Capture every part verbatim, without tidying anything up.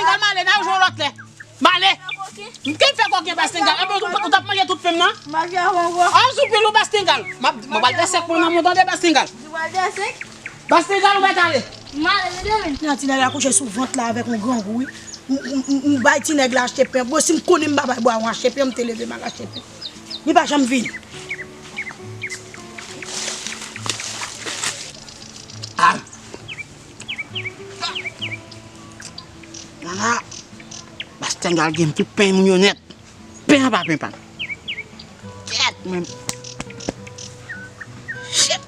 Pastengal, m ale, n a jwe yon lòt lè. M ale. M te fè koken Pastengal. Epi ou, ou t ap manje tout fen m nan? M al fè avan ankò. An soupil ou Pastengal. M ap, m pral desèk mwen nan mond an de Pastengal. Ou pral desèk? Pastengal, ou mèt ale. M ale, tande wi. Nan ti nèg la kouche sou vant la avèk yon grangou wi. M, m, m, m bay ti nèg la achte pen. Bon, si m konnen m pa bay bwa yon achte pen, m te leve m al achte pen. Li pa janm vini. Ah. Nana, Pastengal gen tout pen moun yo nèt. Pen an pa pen pa m. Kèt, men. Shit.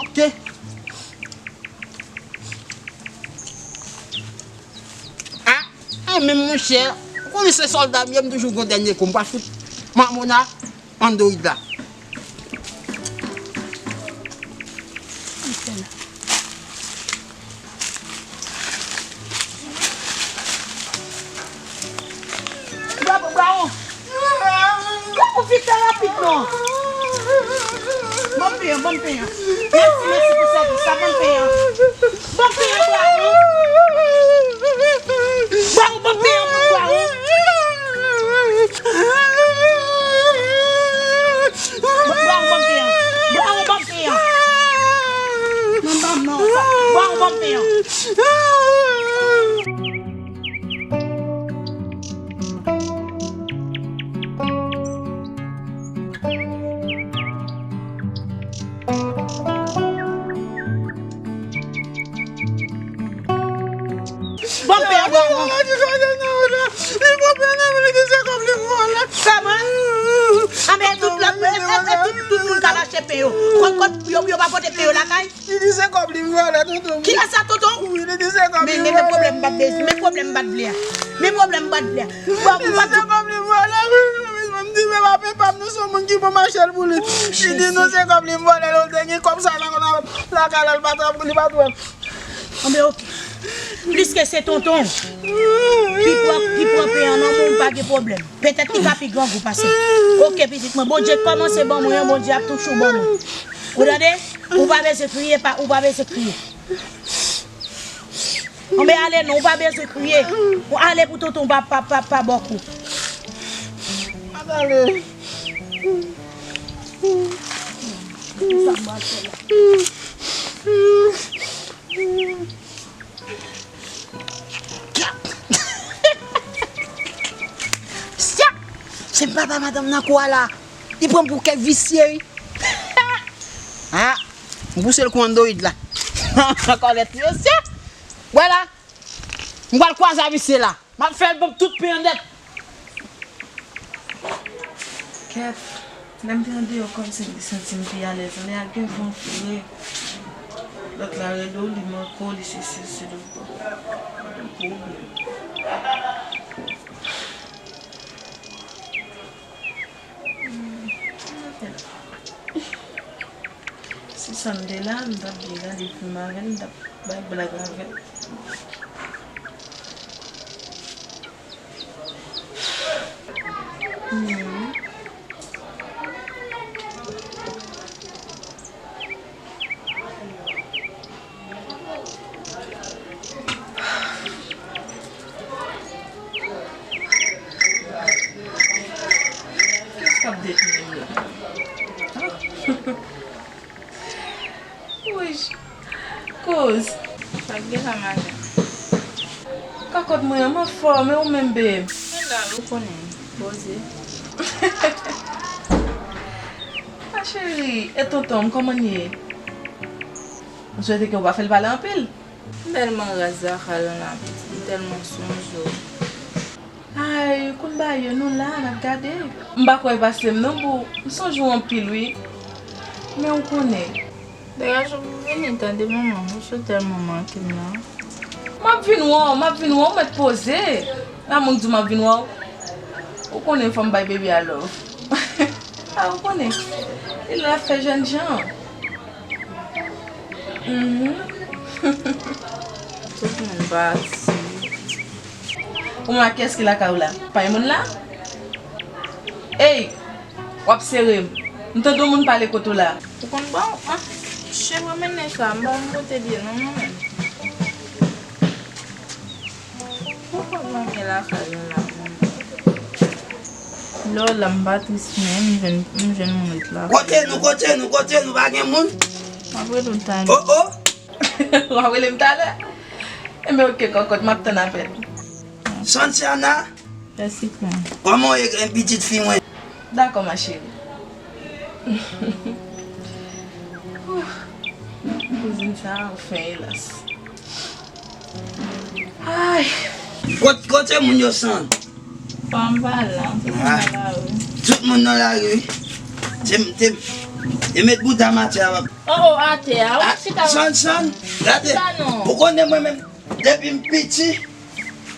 Ok. Ah, ah, men monchè, ou konnen se sòlda m ye, m toujou gon dènye kou, m pa fout Mamona. Android la. Bravo, bravo. Bravo, vit rapid non. Bon pen an, bon pen an. Mèsi, mèsi pou sèvis la, bon pen an. Bon pen an, bravo. Bravo, bon pen an, bravo. Bravo, bon pen an. Bravo, bon pen an. Non, non, non, sa. Bravo, bon pen an. Bon, pè, bon, bon. Li pran pen nan men li, se kòb li vòlè. Kòman? Anben tout lòt, e, e, e, tout, tout moun k al achte pen yo. Kot, kot, yo, yo pa pote pen yo lakay? Li di se kòb li vòlè, tonton. Kiyès sa, tonton? Wi, li di se kòb li vòlè. Men, men, men pwoblèm m pa t vle, men pwoblèm m pa t vle a. Bon, m pa t vle. Li di se kòb li vòlè, wi, wi, wi, m di, men pa pen pa m, nou se yon moun ki pran mache l pou li. Li di nou se kòb li vòlè, lè l te gen kòb sa nan, nan lakay la, li pa t, li pa t wè. Anben, ok. Pliske se tonton ki pran, ki pran pen an nan men w, pa gen pwoblèm. Petèt li ka pi grangou pase m. Ok, pitit mwen, Bondye kòmanse ban mwen an, Bondye ap toujou ban mwen. Ou tande? Ou pa bezwen kriye, pa, ou pa bezwen kriye. Anben, ale non, ou pa bezwen kriye. Ou ale pou tonton pa, pa, pa, pa bòk ou. Mwen ale. Syak! Se papa madanm nan kou a la. Li pran m pou kèk visye, wi. Ah, m pouse l kou Android la. Kòlèt, mesye. Vwala. M pral kwaze a visye la. M ap fè l ban m tout pen an nèt. Kèt, lè m te andeyò kòmsi m te santi m pi alèz. Lè a gen van fre. Lòt la rele w, li manke w, li sesi, li sela. Pwoblèm. Hmm, sa fè la. Si Sam te la, m t ap byen gade fim avè l, m t ap bay blag avè l. Hmm. Kiyès k ap detwi m la? Wouch! Kouz! Sa k gen la, madanm? Kakòt mwen an, m anfòm, e ou menm, bebe? Mwen la, ou konnen, poze. Ma cheri, e tonton m, kòman l ye? M swete ke w pa fè l pale anpil. M tèlman raz lakay lan la, pitit, m tèlman sonje w. Ay, konn bagay yo, nou la, n ap gade. M pa kwè pase m non, boo. M sonje w anpil, wi. Men ou konnen. Degaje w pou vini, tande, manman. Ou sou tèlman manke m la. M ap vin wè w, m ap vin wè w, mèt poze. Lanmou k di w m ap vin wè w. Ou konnen fò m bay bebe a love. Ah, ou konnen. Li la fè jènjan. Mhm. Tout moun pati. Ou wè kiyès ki lakay ou la? Pa gen moun la? Ey! W ap sere m. M tande yon moun pale kote w la. Ou konn bon? Ah, cheve mennen sa, m pa konn kote l ye non, mwen menm. Lakay la, la. Lè w la, m pa tris, men m jwenn, m jwenn moun ret lakay. Kote nou, kote nou, kote nou, pa gen moun? M ap rele w talè. Oh, oh! W ap rele m talè? Enben, oke, kòkòt, m ap tann apèl. Santiana? Jessica. Kòman w ye, pitit fi mwen? Dakò, ma chérie. Kouzin sa, anfen, elas. Ay. Kot, kote moun yo, San? Fanm pa la, tout moun nan lari. Tout moun nan lari, wi. Te, te, te met bouda m atè a. Oh, oh, atè a. Ou chita. San, San, gade. Ou konnen mwen menm, depi m piti,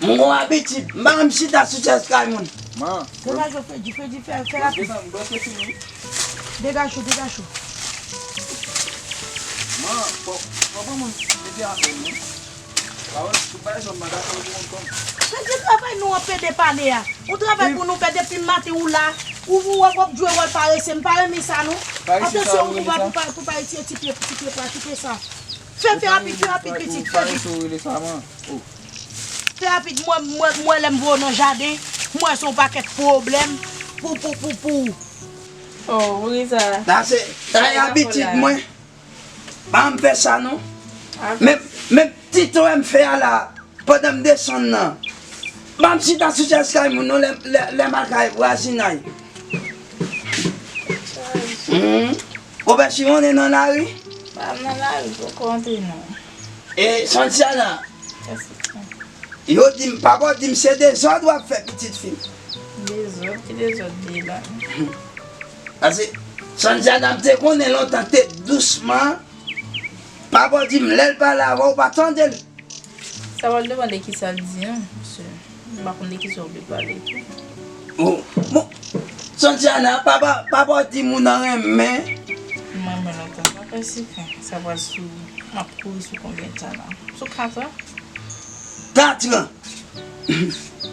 m gon abitid. M pa janm chita sou chèz kay moun. Man. Degaje w, Fredi, Fredi, fè, fè rapid. Desann, dòs fini. Degaje w, degaje w. Man, fò, fò ban moun mete afè nou. Pawòl, tout bagay sa, m pa dakò pou konn kòm. Fredi, travay nou an pede pale a. Ou travay pou nou pede depi maten ou la. Ou, ou, w ap, w ap jwe wòl parese. M pa renmen sa, non. Parese sa, ou rele sa? Atansyon pou pa, pou pa, pou pa retire ti pye, ti pye pa, kite sa. Fè, fè rapid, fè rapid, pitit, fè vit. Parese ou rele sa, man. Oh. Fè rapid, mwen, mwen, mwen, lè m voye w nan jaden, mwen se yon pakèt pwoblèm pou, pou, pou, pou. Oh, wi, sa. Sa se, sa e abitid mwen. Pa m fè sa, non. Menm, menm ti towè m fè a la, pandan m desann nan. Pa m chita sou chèz kay moun, non, lè, lè, lè m al kay vwazinay. Hmm. Ou pè si moun nan lari? Pa m nan lari, poko antre, non. E Santiana? Yo di m, papa w di m se dezòd w ap fè, pitit fi m. Dezòd? Ki dezòd li la? Paske Santiana, m te konnen lontan, te dousman. Papa w di m, lè l pale avè w, ou pa tande l. Sa w al demande kisa l di an, paske m pa konn de kisa w vle pale tou. Oh, bon, Santiana, papa, papa w di moun nan renmen. M renmen lontan, sa fè sifen, sa pral sou, m ap kouri sou konbyen tan la? Sou kat an? Kat an!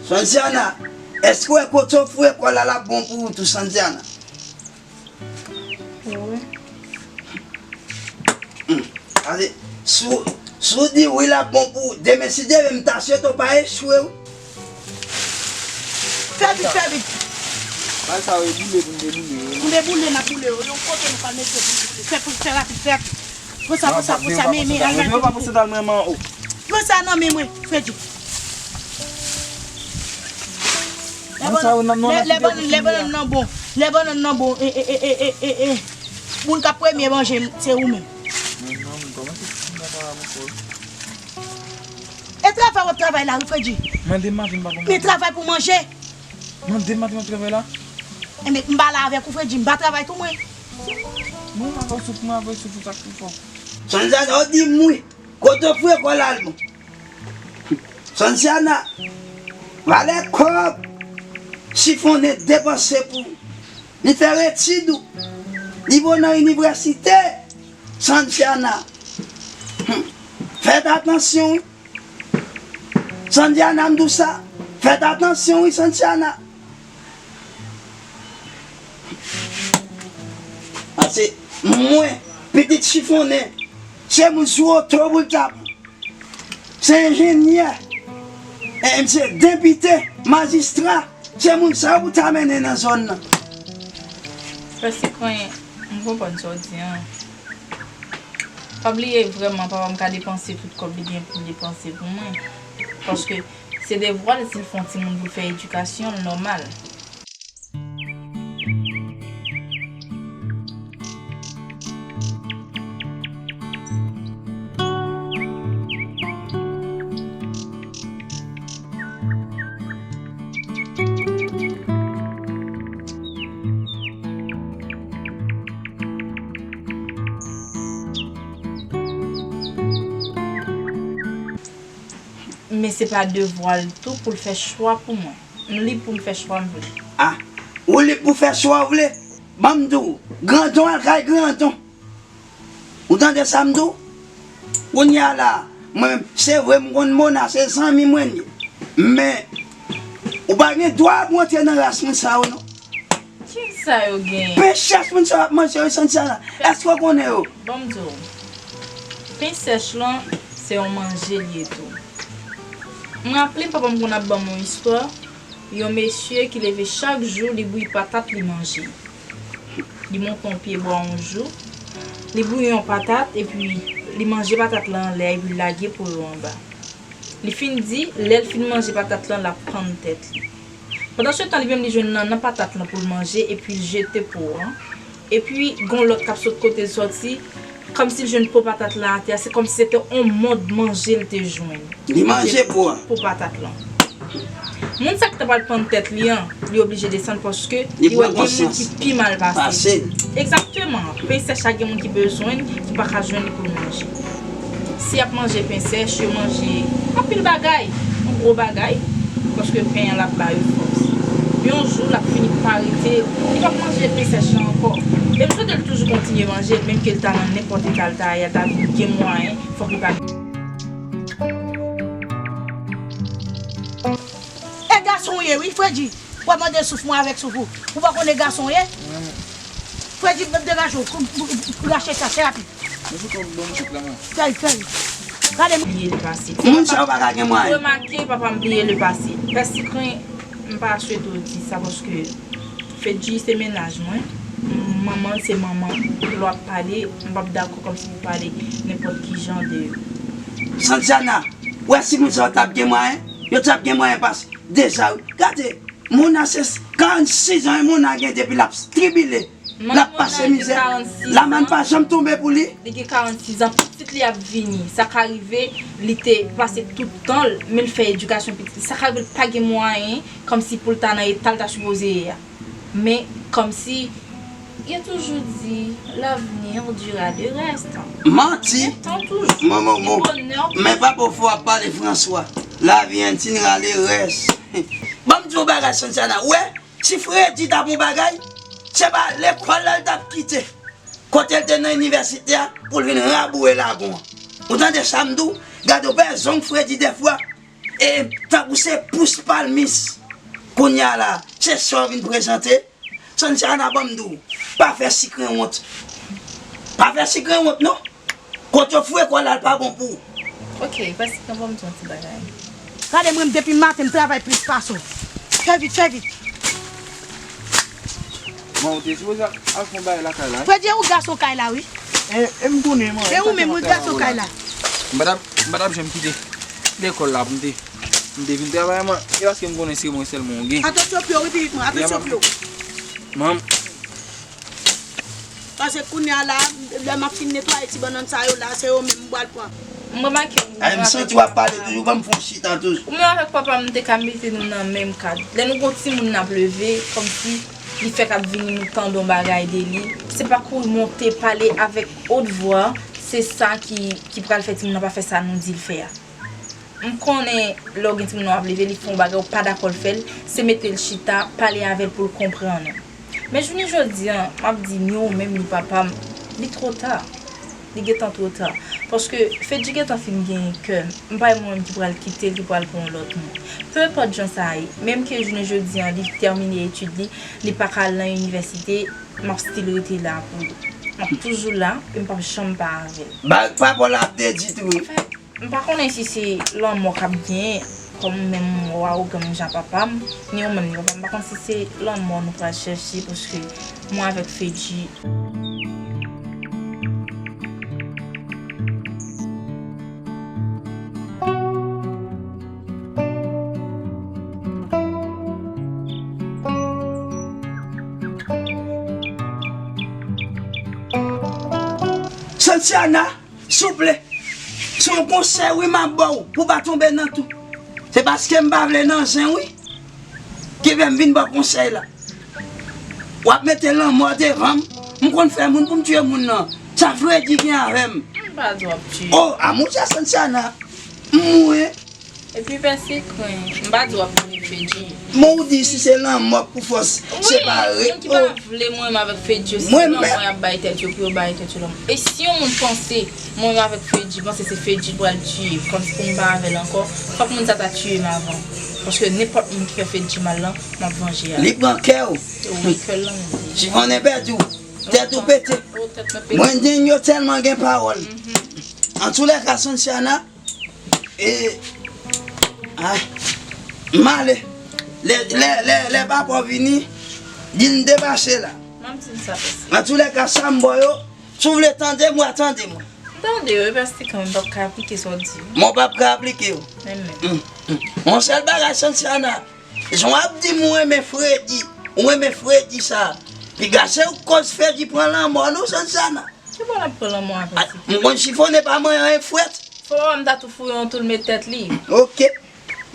Santiana, èske w wè kote w foure kò w la, l ap bon pou ou tou, Santiana? Wi. Hmm. Gade, si w, si w di wi, l ap bon pou ou. Demen, si Dye vle, m ta swete w pa echwe, wi. Fè vit, fè vit. Bagay sa yo, e boule pou n deboule yo. Pou n deboule, n ap boule yo. Yon kote nou pral mete pou n boule. Fè, fè, fè rapid, fè rapid. Pran sa, pran sa, pran sa, men, men, al mete. Pran sa nan men mwen, Fredi. Lè bannann, lè, lè bannann nan bon, lè bannann nan bon, e, e, e, e, e, e, e. Moun k ap premye manje l, se ou menm. E travay w ap travay la, wi, Fredi. Mande maten, m pa konn. Men travay pou manje. Mande maten, m ap travay la. Enben, m pa la avèk ou, Fredi, m pa travay tou, mwen. Mwen, m ap fè souf, mwen ap fè souf, ou sa k pi fò. Santiana, ou di m wi. Kote w foure kò w la, l bon. Santiana, valè kòb, sifonnen, depanse pou li fè etid ou, li voye w nan inivèsite. Santiana, hmm, fèt atansyon, wi. Santiana, m di w sa, fèt atansyon, wi, Santiana. Paske mwen, pitit sifonnen, se moun sou oto pou l ta pran. Se enjenyè, e, se depite, majistra, se moun sa yo pou ta mennen nan zòn nan. Frè Sikren, m konprann sa w di an. Pa bliye vrèman, papa m ka depanse tout kòb li gen pou l depanse pou mwen. Paske se devwa l, si l fè yon timoun pou l fè edikasyon l, nòmal. Men se pa devwa l tou pou l fè chwa pou mwen. M lib pou m fè chwa m vle. A, ou lib pou fè chwa w vle? Ban m di w, grandon al kay grandon. Ou tande sa m di w? Kounye a la, mwen, se vre m konn Mona, se zanmi mwen l ye. Men, ou pa gen dwa ap rantre nan ras moun sa yo, non. Kisa yo genyen? Pen chèch moun sa yo ap manje yo, Santiana. Èske w konnen yo? Ban m di w. Pen sèch lan, se yon manje l ye tou. M raple papa m konn ap ban m yon istwa, yon mesye ki leve chak jou, li bouyi patat, li manje. Li monte yon pye bwa yon jou, li bouyi yon patat, epi li manje patat la anlè, epi l lage po yo anba. Li fin di, lè l fin manje patat lan, l ap pann tèt li. Pandan se tan, li menm li jwenn nan, nan patat lan pou l manje, epi l jete po an. Epi, gon lòt k ap sot kote l sòti, kòmsi l jwenn po patat lan atè a, se kòmsi se te yon mond manje l te jwenn. Li manje po a. Po patat lan. Moun sa ki ta pral pann tèt li an, li oblije desann paske li wè gen moun ki pi mal pase. Egzakteman. Pen sèch la gen moun ki bezwen l, ki pa ka jwenn li pou l manje. Si y ap manje pen sèch, yo manje anpil bagay, yon gwo bagay, paske pen an l ap ba yo fòs. Yon jou, l ap fini pa rete, li p ap manje pen sèch lan ankò. E m swete l toujou kontinye manje l, menm ke l ta nan nenpòt eta l ta ye a, ta vin gen mwayen, fòk li pa. E gason w ye, wi, Fredi. W ap mande souf mwen avèk souf ou. Ou pa konnen gason w ye? Fredi, degaje w, kou-, kou-, kou-, rache sa, se rapid. Mwen se kòm bon chèk la, mwen. Fèy, fèy. Gade m. Bliye le pase. Moun sa yo pa ka gen mwayen. Remake, papa m bliye le pase. Pèsikren, m pa swete w di sa paske Fedji se mennaj mwen. Manman l se manman. Lè w ap pale, m p ap dakò kòmsi pou pale nenpòt ki jan de yo. Santiana, w wè si moun sa yo t ap gen mwayen, yo t ap gen mwayen pase deja, wi. Gade, Mona se karannsis an, Mona gen depi l ap tribile, l ap pase mizè. Lamann pa janm tonbe pou li. Li gen karannsis an, pitit li ap vini. Sa ka rive, li te pase tout tan l, men l fè edikasyon pitit li. Sa ka rive, l pa gen mwayen, kòmsi pou l ta nan eta l ta sipoze ye a. Men, kòmsi, yo toujou di, l'avenir dira le reste. Manti. Gen tan toujou. Mon, mon, mon. Gen bonè. Men pa pou fò ap pale Franswa. Lavi en tiendra le reste. Ban m di w yon bagay, Santiana. Wè, si Fredi t ap yon bagay, se pa lekòl la l t ap kite. Kote l te nan inivèsite a, pou l vin raboure lagon an. Ou tande sa m di w? Gade, w wè zong Fredi dèfwa. E tankou se pous palmis. Kounye a la, se sa w vin prezante. Santiana, ban m di w, pa fè sikren wont. Pa fè sikren wont, non. Kote yo foure kò l la, l pa bon pou ou. Ok, pa sikren, ban m di yon ti bagay. Gade mwen, depi maten, m travay plis pase w. Fè vit, fè vit. Bon, ou te sipoze al, al fè yon bagay lakay la, wi. Fredi, ou gason kay la, wi. E, e m konnen, man. E ou menm, wi, gason kay la. M pa t ap, m pa t ap janm kite lekòl la pou m te, m te vin travay, man. E paske m konnen se mwen sèlman ou gen. Atansyon pye w, wi, pitit mwen, atansyon pye w. Man. Paske kounye a la, lè m ap fin netwaye ti bannann sa yo la, se yo menm m pral pran. M remake ou. Ay, m santi w ap pale toujou, ban m fè yon chita toujou. Ou menm avèk papa m te ka mete nou nan menm kad. Lè nou gon timoun n ap leve, kòmsi li fèk ap vini, nou tande yon bagay de li. Se pa kouri monte pale avèk otvwa, se sa ki, ki pral fè timoun nan pa fè sa nou di l fè a. M konnen lè w gen timoun nan w ap leve, li fè yon bagay ou pa dakò l fè l, se mete l chita, pale avè l pou l konprann ou. Men jounen jodi a, m ap di ni ou menm ni papa m, li twò ta. Li gentan twò ta. Paske Fedji gentan fin genyen kè. M pa wè mwen menm ki pral kite l, ki pral pran yon lòt moun. Peu importe jan sa ye, menm ke jounen jodi a, li tèmine etid li, li pa ka al nan inivèsite, m ap still rete la pou li. M ap toujou la, e m p ap janm pa avè l. Ba, papa w la ap dedi tou wi. M pa konnen si se lanmò k ap genyen, kòm ou menm ou awogan menm jan papa m, ni ou menm ni papa m. M pa konn si se lanmò nou pral chèche, paske mwen avèk Fedji. Santiana! Souple, se yon konsèy wi m ap ba w pou w pa tonbe nan tou. Se paske m pa vle nan zen wi ki fè m vin ba w konsèy la. W ap mete lanmò devan m, m konn fè moun pou m tiye moun nan. Sa Fredi gen avè m? M pa di w ap tiye. Oh, a monchè Santiana, mwen. Epi pèsikren, m pa di w ap vle Fedji. Men ou di si se lanmò k pou fè w separe. Wi, moun ki pa vle mwen menm avèk Fedji yo, si se lanmò y ap bay tèt yo pou yo bay tèt yo lanmò. E si yon moun panse mwen menm avèk Fedji, panse se Fedji l pral tiye, kòmsi pou m pa avè l ankò, fòk moun sa ta tiye m avan. Paske nenpòt moun ki fè Fedji mal lan, m ap vanje avè l. Li pran kè w. Wi, kè l lan menm. Chifònè pèdi w. Tèt ou pete. Oh, tèt mwen pete. Mwen di yo tèlman gen pawòl. Antoulèka, Santiana, E, Ah, m ale. Lè, lè, lè, lè papa w vini, di l m depache la. Mwen di l sa pase. Antoulèka, sa m ba w yo, si w vle tande m, w a tande mwen. M tande yo, e pastè kanmenm, m p ap ka aplike sa w di yo. Mwen p ap ka aplike yo. Menm, menm. Hum, hum. Yon sèl bagay, Santiana, jan w ap di m ou renmen Fredi, ou renmen Fredi sa, piga se ou k koz Fredi pran lanmò, non, Santiana. Ki bò l ap pran lanmò avè ti fi? M konn sifonnen pa manyen anyen frèt. Fò m ta tou fouye yon tou l met tèt li. Ok.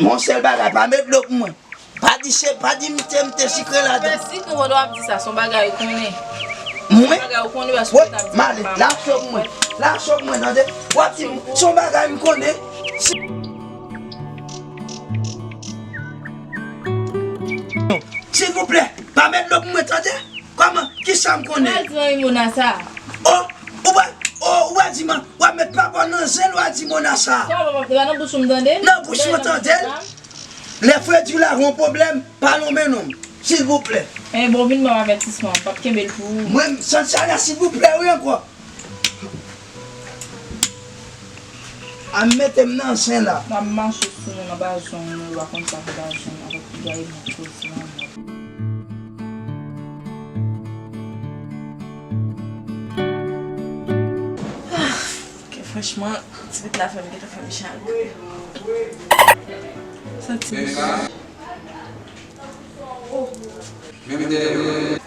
Yon sèl bagay, pa met dlo pou mwen. Pa di se, pa di m te, m te sikre ladan. Fè sik, nou w ap di sa, se yon bagay ou konnen. Mwen? Bagay ou konnen, paske ou t ap di m pa. Male, lache pou mwen. Lache pou mwen, tande? W ap di m, se yon bagay m konnen. Si- Silvouplè, pa met dlo pou mwen, tande? Kòman? Kisa m konnen? Ou pral di manmi Mona sa. O, ou pa, o, ou pa di man, w ap met papa w nan zen l, w a di Mona sa. Kòman papa, e pa nan bouch ou m tande l? Nan bouch mwen tande l. Lè Fredi la gen yon pwoblèm, pa lonmen non m, silvouplè. E bon, vin ban m avètisman, m p ap kenbe l pou ou. Mwen, Santiana, silvouplè, wi ankò. A mete m nan zen la. M ap mache sou nou nan bazwen nou, nou pa konn sa ki bazwen avèk piga e mwen koze anmò. Ah, ke franchman, ti pitit la fè m gentan fè m chagren. Santi m. Menm dèyè.